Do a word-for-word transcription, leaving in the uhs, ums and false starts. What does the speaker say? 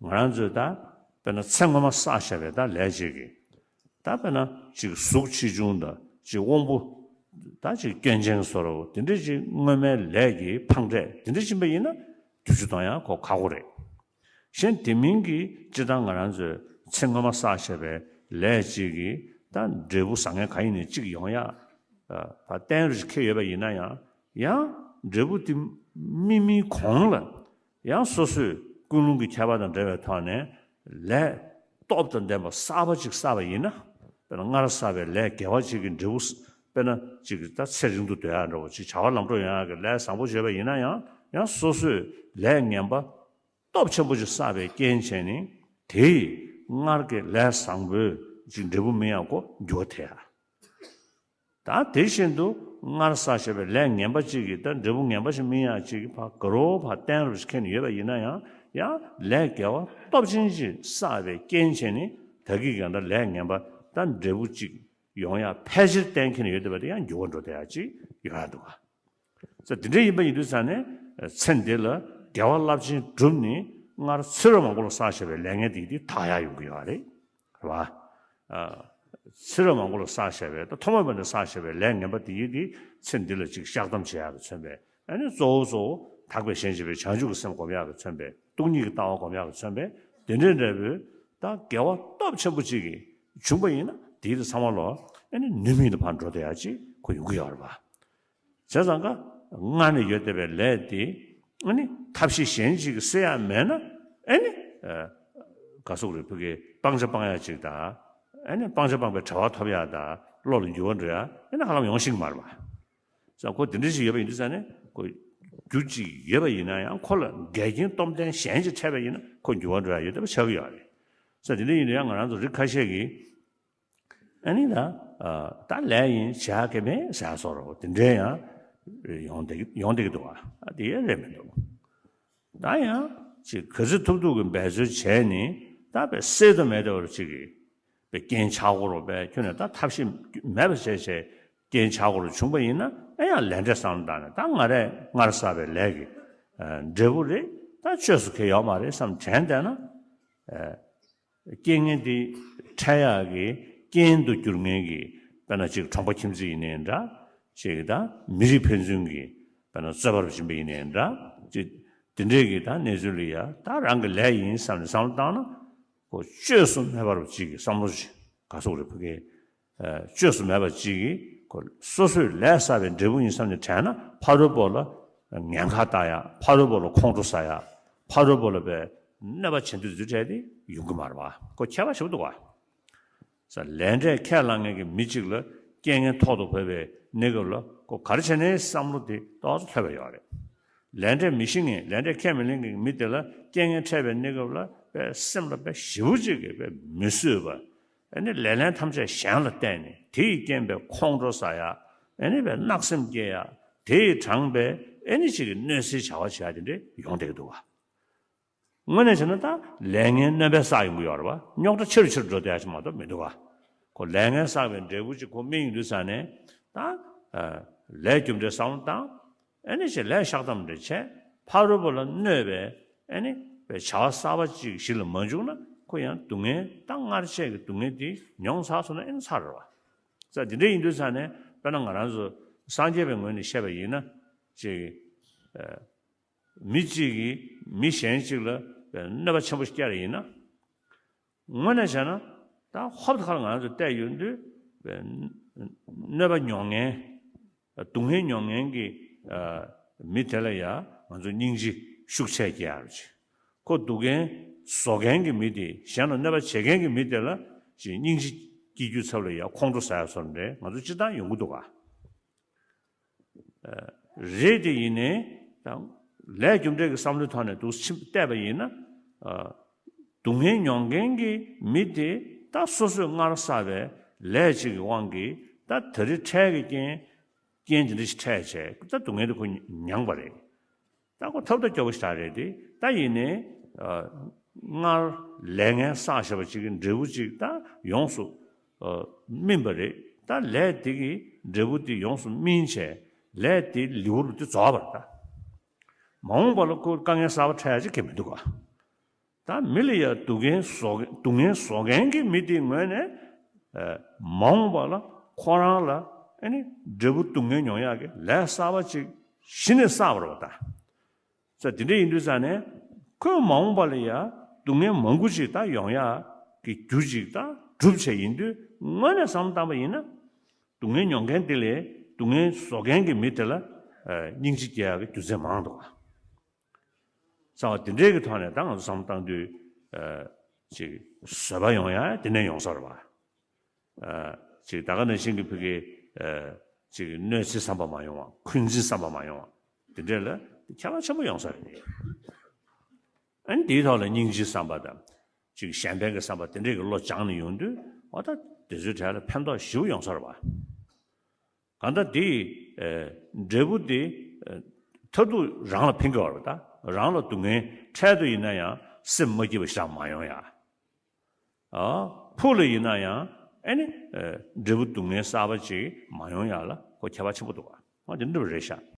ང་རང་ཚོས་ད་དཔེར་ན་ཚེ་སྔོན་མ་བསགས་བཞག་པའི་ད་ལས་ཅིག་གིས། ད་དཔེར་ན་ཅིག་གཟུགས་ཆེ་ཆུང་དང་ཅིག་དབང་པོ། ད་ཅིག་སྐྱོན་ཅན་བཟོ་འདྲ་བོ་དེ་འདྲ་ཅིག་སྔོན་མའི་ལས་ཀྱི་འཕང་འབྲས་དེ་འདྲ་ཕྱིན་པ་ཡིན་ན། བསྒྱུར་བཅོས་གཏོང་ཡག་ཁོ་ཁག་པོ་རེད། གཞན་དེ་མིན་གྱི་སྤྱིར་བཏང་ང་རང་ཚོས་ཚེ་སྔོན་མ་བསགས་བཞག་པའི་ལས་ཅིག་གིས་ད་འབྲས་བུ་བཟང་ངན་གང་ཡིན་ནས་གཅིག་ཡོང་ཡག་ཨ་ད་གཏན་རུ་ཁེལ་ཡོད་པ་ཡིན་ན་ཡང་། ཡང་འབྲས་བུ་དེ་སྨིན་མིན་གོང་ལ་ཡང་སོ་སོས་ཀུན་སློང་གི་ཁྱད་པར་དང་འབྲེལ་བའི་ཐོག་ནས་ལས་སྟོབས་དང་ལྡན་པ་གསར་པ་ཅིག་བསགས་པ་ཡིན་ན། དཔེར་ན་སྔར་བསགས་པའི་ལས་དགེ་བ་ཅིག་གི་འབྲས་བུ། དཔེར་ན་ཅིག་ད་ཚེ་རིང་དུ་སྡོད་ཡག་འདྲ་བོ་ཅིག་བྱ་བ་ལམ་འགྲོ་ཡོང་ཡག་གི་ལས་བཟང་པོ་བྱས་པ་ཡིན་ན་ཡང་། ཡང་སོ་སོས་ལས་ངན་པ་སྟོབས་ཆེན་པོ་ཅིག་བསགས་པའི་རྐྱེན་བྱས་ནས། དེ་ཡིས་སྔར་གྱི་ལས་བཟང་པོའི་ཅིག་འབྲས་བུ་སྨིན་ཡག་གོ་འགྱུར་བ་ཐེབས་ཡ། ད་དེ་བཞིན་དུ་སྔར་བསགས་བཞག་པའི་ལས་ངན་པ་ཅིག་གིས་ད་འབྲས་བུ་ངན་པ་ཞིག་སྨིན་ཡག་ཅིག་གི་ཕར་དགའ་རབ་ཕར་བརྟན་རབ་ཞིག་ཁེལ་ནས་ཡོད་པ་ཡིན་ན་ཡང་། ཡང་ལས་དགེ་བ་སྟོབས་ཆེན་ཅིག་བསགས་པའི་རྐྱེན་བྱས་ནས། ད་གིན་གང་ལྟར་ལས་ངན་པ་ད་འབྲས་བུ་ཅིག་ཡོང་ཡག་ཕལ་ཆེར་གཏན་འཁེལ་ནས་ཡོད་བསྡད་པ་དེ་ཡང་འགྱུར་བ་འགྲོ་བསྡད་ཡག་ཅིག་ཡོང་ཡག་འདུག་ག། ས་དེ་འདྲ་ཡིན་པ་ཡིན་དུས་ཙང་ནས། ཚེ་འདི་ལ་དགེ་བ་རླབས་ཆེན་བསྒྲུབས་ནས་སྔར་ཚེ་རབས་མང་པོ་ལ་བསགས་བཞག་པའི་ལས་ངན་དེ་དེ་དག་ཡག་ཡོང་གི་ཡོད་རེད། རེད་བ། ཨ། ཚེ་རབས་མང་པོ་ལ་བསགས་བཞག་པའི། ད་ཐོག་མ་མེད་ནས་བསགས་བཞག་པའི་ལས་ངན་པ་དེ་ཡིས་དེ་ཚེ་འདི་ལ་ཅིག་བཤགས་སྡོམ་བྱེད་ཡག་གི་མཚོན་པའི། ཨ་ནི་གཙོ་བོ་གཙོ་བོ་དག་པའི་ཞེན་བྱེད་པའི་བྱང་ཆུབ་ཀྱི་སེམས་སྒོམ་ཡག་གི་མཚོན་པའི། སྟོང་ཉིད་ཀྱི་ལྟ་བ་སྒོམ་ཡག་གི་མཚོན་པའི། དེ་འདྲའི་འབྲས་བུ་ད་དགེ་བ་སྟོབས་ཆེན་པོ་ཅིག་གིས་བྱུང་པ་ཡིན་ན། དེ་དེ་ཚང་མ་ལོ་ཨ་ནི་ནུས་མེད་དུ་ཕར་འགྲོ་བསྡད་ཡག་ཅིག་ཁོ་ཡོང་གི་ཡོད་རེད་བ། བྱས་ཙང་ཀ་སྔར་ནས་ཡོད་བསྡད་པའི་ལས་དེ་ཨ་ནི་ཐབས་ཤེས་གཞན་ཅིག་གིས་སེལ་ཡག་མེད་ན། ཨ་ནི་ཨ་ག་ཟེར་དགོས་རེད། ཕ་གིའི་སྤང་བྱ་སྤང་ཡག་ཅིག་དང་། ཨ་ནི་སྤང་བྱ་སྤངས་པའི་གྲོལ་བ་ཐོབ་ཡག་དང་། བློ་ལ་འགྱུར་བ་འགྲོ་ཡག་ཨ་ནི་ཧ་ལམ་ཡོང་ཤེས་ཀྱི་མ་རེད་པ། ཙང་ཁོ་དེ་འདྲ་ཞིག་ཡོད་པ་ཡིན་དུས་ཙང་ནས། ཁོ་རྒྱུ་ཅིག་ཡོད་པ་ཡིན་ན་ཡང་། ཁོ་ལ་འགལ་རྐྱེན་སྟོབས་ལྡན་གཞན་ཅིག་འཕྲད་པ་ཡིན་ན། ཁོ་འགྱུར་བ་འགྲོ་ཡག་ཡོད་བསྡད་པ་ཆགས་ཀྱི་ཡོད་རེད། ཙང་དེ་འདྲ་ཡིན་དུས་ཡང་ང་རང་ཚོ་རིགས་ཁ་ཤས་ཀྱིས། ཨ་ནི་ད་ཨ་ད་ལས་ཡིན་བྱ་གི་མེད་ཟེར་ཡག་བཟོ་འདྲ་བོ་དེ་འདྲའི་ཡང་ཡོང་བསྡད་ཡོང་བསྡད་ཀྱི་འདུག་ག། ཨ་དེ་ཡང་རེད་མི་འདུག། ད་ཡང་ཅིག་ག་ཚོད་ཐུབ་ཐུབ་ཀྱི་འབད་རྩོལ་བྱས་ནས། ད་དཔེ་སེལ་དུ་མེད་བསྡད་པ་ཅིག་གི་དཔེ་རྐྱེན་ཆགས་ཀྱི་རེད་པས། ཁྱོན་ནས་ད་ཐབས་ཤེས་མེད་པ་བྱས་བྱས་རྐྱེན་ཆགས་ཀྱི་རེད་བྱུང་པ་ཡིན་ན། ཨ་ཡང་ལས་འབྲས་བསམ་བློ་བཏང་ནས། ད་ང་རས་སྔར་བསགས་པའི་ལས་ཀྱི་ཨ་འབྲས་བུ་རེད། ད་བཅོས་སུ་ཁྱེར་ཡོད་མ་རེད་བསམ་དྲན་བསྡད་ན། ཨ། རྐྱེན་ངན་དེ་འཕྲད་ཡག་གི་རྐྱེན་དུ་གྱུར་མཁན་གྱི། དཔེར་ན་ཅིག་གྲོང་པ་ཁྱིམ་མཚེས་ཡིན་ནའི་འདྲ། ཅིག་ད་མི་རིགས་ཕན་ཚུན་གྱི་དཔེར་ན་རྩོད་པ་རུ་ཕྱིན་པ་ཡིན་ནའི་འདྲ། ཅིག་དེ་འདྲའི་གི་ད་གནས་ཚུལ་ལ་ཡ། ད་རང་གི་ལས་ཡིན་བསམ་ནས་བསམ་བློ་བཏང་ན། ཁོ་བཅོས་སུ་མེད་པ་རུ་ཅིག་གི་བསམ་བློ་ཞིག་ག་ཟེར་དགོས་རེད། ཕ་གིའི་ཨ་བཅོས་སུ་མེད་པ་ཅིག་གིས། ཁོ་སོ་སོས་ལས་བསགས་པའི་འབྲས་བུ་ཡིན་བསམ་ནས་དྲན་ན། ཕ་རོལ་པོ་ལ་ངན་ཁག་བཏགས་ཡག། ཕ་རོལ་པོ་ལ་ཁོང་ཁྲོ་ཟ་ཡག། ཕ་རོལ་པོ་ལ་དཔེ་གནོད་པ་བྱེད་འདོད་དེ་འཕྲད་དེ་ཡོང་གི་མ་རེད་པ། ཁོ་ཁྱད་པར་ཞེ་པོ་འདུག་ག། ས་ལས་འབྲས་ཁས་བླངས་མཁན་གྱི་མི་གཅིག་ལ་རྐྱེན་ངན་ཐོག་ཏུ་བབས་པའི་གནས་སྐབས་ལ། ཁོ་ག་རེ་བྱས་ནའི་བསམ་བློ་དེ་ཏོག་ཙམ་ལྷོད་པ་ཡོད་རེད། ལས་འབྲས་མི་ཤེས་མཁན། ལས་འབྲས་ཁས་མི་ལེན་མཁན་གྱི་མི་དེ་ལ་རྐྱེན་ངན་འཕྲད་པའི་གནས་སྐབས་ལ་དཔེ་སེམས་ལ་དཔེ་ཞེ་པོ་ཅིག་གི་དཔེ་མི་བཟོད་པ། ཨ་ནི་ལེ་ལན་ཐམས་ཅད་གཞན་ལ་བརྟེན་ནས། དེ་ཡི་རྐྱེན་པས་ཁོང་ཁྲོ་ཟ་ཡག། ཨ་ནི་དཔེ་བརྣག་སེམས་སྐྱེ་ཡག། དེ་ཡི་གྲངས་པས་ཨ་ནི་ཅིག་གི་གནོད་འཚེའི་བྱ་བ་བྱེད་ཡག་དེ་འདྲ་ཡོང་བསྡད་ཀྱི་འདུག་ག། དངོས་གནས་བྱས་ན་ད་ལས་ངན་སྣོན་པས་བསགས་ཡོང་གི་ཡོད་རེད་པ། རྙོག་དྲ་ཆེ་རུ་ཆེ་རུ་འགྲོ་བསྡད་ཡག་ཅིག་མ་གཏོགས་མི་འདུག་ག། ཁོ་ལས་ངན་བསགས་པའི་འབྲས་བུ་ཅིག་ཁོ་སྨིན་ཡོང་དུས་ཙང་ནས། ད་ཨ་ལས་རྒྱུ་འབྲས་བསམ་བློ་བཏང་། ཨ་ནི་ཅིག་ལས་བཤགས་སྡོམ་འདྲ་བྱས། ཕ་རོལ་པོ་ལ་གནོད་པའི་ཨ་ནི་བྱ་བ་གསར་པ་ཅིག་གཞི་ལ་མ་འཇུག་ན། ཁོ་ཡང་སྡུག་བསྔལ་ད་སྔར་བྱས་ཀྱི་སྡུག་བསྔལ་དེ་མྱོང་ཚར་སོང་ན་ཨ་ནི་ཚར་རེད་པ། ཙང་དེ་འདྲ་ཡིན་དུས་ཙང་ནས། དཔེར་ན་ང་རང་ཚོ་སངས་རྒྱས་པའི་ངོས་ནས་བཤད་པ་ཡིན་ན། ཅིག་ཨ་མི་གཅིག་གིས་མི་གཞན་གཅིག་ལ་གནོད་པ་ཆེན་པོ་ཞིག་བསྐྱལ་བ་ཡིན་ན། དངོས་གནས་བྱས་ན་ད་ཧོབ་ཏེ་ཁ་ལ་ང་རང་ཚོ་བལྟས་ཡོང་དུས། གནོད་པ་མྱོང་མཁན། སྡུག་བསྔལ་མྱོང་མཁན་གྱི་ཨ་མི་དེ་ལ་ཡ་ང་ཚོ་སྙིང་རྗེ་ཤུགས་ཆེ་སྐྱེ་ཡག་རེད། ཁོ་སྡུག་བསྔལ་བཟོ་མཁན་གྱི་མི་དེ། གཞན་ལ་གནོད་པ་བྱེད་མཁན་གྱི་མི་དེ་ལ་ཅིག་སྙིང་རྗེ་སྐྱེ་རྒྱུའི་ཚབ་ལ་ཡ་ཁོང་ཁྲོ་ཟ་ཡག་བཟོ་འདྲ་ང་ཚོ་སྤྱིར་བཏང་ཡོང་གི་འདུག་ག། ཨ་རེད་དེ། ཡིན་ནའི་ད་ལས་རྒྱུ་འབྲས་ཀྱི་བསམ་བློའི་ཐོག་ནས་འདུག་ཕྱིན་བལྟས་པ་ཡིན་ན། ཨ་སྡུག་བསྔལ་མྱོང་མཁན་གྱི་མི་དེ་ད་སོ་སོས་སྔར་བསགས་པའི་ལས་ཅིག་གི་དབང་གིས། ད་ད་རེས་འཕྲལ་གྱི་རྐྱེན་རྐྱེན་དེ་འདྲ་ཞིག་འཕྲད་བྱས། ད་སྡུག་བསྔལ་དེ་ཁོ་མྱངས་པ་རེད། ད་ཁོ་ཐབས་ད་སྐྱོ་པོ་ཞིག་རེད་དེ། ད་ཡིན་ནའི་ཨ་སྔར་ལས་ངན་བསགས་བཞག་པ་ཅིག་གི་འབྲས་བུ་ཅིག་ད་ཡོངས་སུ་ཨ་སྨིན་པ་རེད། ད་ལས་དེ་གི་འབྲས་བུ་དེ་ཡོངས་སུ་སྨིན་བྱས། ལས་དེ་ལེའུ་རུ་དེ་རྫོགས་པ་རེད། ད་མ་འོངས་པ་ལ་ཁོ་དཀའ་ངལ་གསར་པ་འཕྲད་ཡག་ཅིག་གང་ཡང་མི་འདུག་ག། ད་མི་ལ་ཡ་སྡུག་བསྔལ་བཟོ་སྡུག་བསྔལ་བཟོ་མཁན་གྱི་མི་དེའི་ངོས་ནས་ཨ་མ་འོངས་པ་ལ་ཁོ་རང་ལ་ཨ་ནི་འབྲས་བུ་སྡུག་བསྔལ་མྱོང་ཡག་གི་ལས་གསར་པ་ཅིག་གཞི་ནས་བསགས་པ་རེད་པ་ད། ས་དེ་འདྲ་ཡིན་དུས་ཙང་ནས་ཁོས་མ་འོངས་པ་ལ་ཡ་སྡུག་བསྔལ་མང་པོ་ཅིག་ད་ཡོང་ཡག་གི་རྒྱུ་ཅིག་ད་གྲུབ་བྱས་ཡིན་དུས་དངོས་གནས་བསམ་བློ་བཏང་པ་ཡིན་ན། སྡུག་བསྔལ་མྱོང་མཁན་དེ་ལས་སྡུག་བསྔལ་བཟོ་མཁན་གྱི་མི་དེ་ལ་ཨ་སྙིང་རྗེ་སྐྱེ་ཡག་གི་རྒྱུ་མཚན་མང་འདུག་ག། རྩ་བ་དེ་འདྲའི་གི་ཐོག་ནས་ད་ང་ཚོ་བསམ་བློ་བཏང་དུས་ཨ་ཅིག་བཟོད་པ་ཡོང་ཡག་དེ་ནས་ཡོང་ས་རེད་པ། ཨ་ཅིག་ད་ག་ནང་བཞིན་གྱི་ཕ་གི་ཨ་ཅིག་གནོད་འཚེ་བསམ་པ་མ་ཡོང་བ། འཁོན་འཛིན་བསམ་པ་མ་ཡོང་བ། དེ་འདྲས་ལ་ཁྱད་པར་ཆེན་པོ་ཡོང་ས་རེད། ཨ་ནི་དེའི་ཐོག་ལ་སྙིང་རྗེའི་བསམ་པ་དང་། ཅིག་གཞན་ཕན་གྱི་བསམ་པ་དེ་འདྲས་ཀྱི་བློ་སྦྱངས་ནས་ཡོང་དུས་འོ་ད་དེ་ཚོའི་གྲས་ལ་ཕན་ཐོགས་ཞེ་པོ་ཡོང་ས་རེད་པ། གང་ལྟར་དེ་ཨ་འབྲས་བུ་དེ་ཨ་མཐར་ཐུག་རང་ལ་ཕན་གྱི་ཡོད་རེད་པ། ད་རང་ལ་སྡུག་བསྔལ་འཕྲལ་དུ་ཡིན་ན་ཡང་སེམས་མ་སྐྱིད་པ་ཞེ་དྲག་མ་ཡོང་ཡག། ཨ་ཕུགས་ལ་ཡིན་ན་ཡང་ཨ་ནི་ཨ་འབྲས་བུ་སྡུག་བསྔལ་གསར་པ་ཅིག་མ་ཡོང་ཡག་ལ་ཁོ་ཁྱད་པར་ཆེན་པོ་འདུག་ག། འོ་དེ་འདྲ་བ་རེད་ཤག།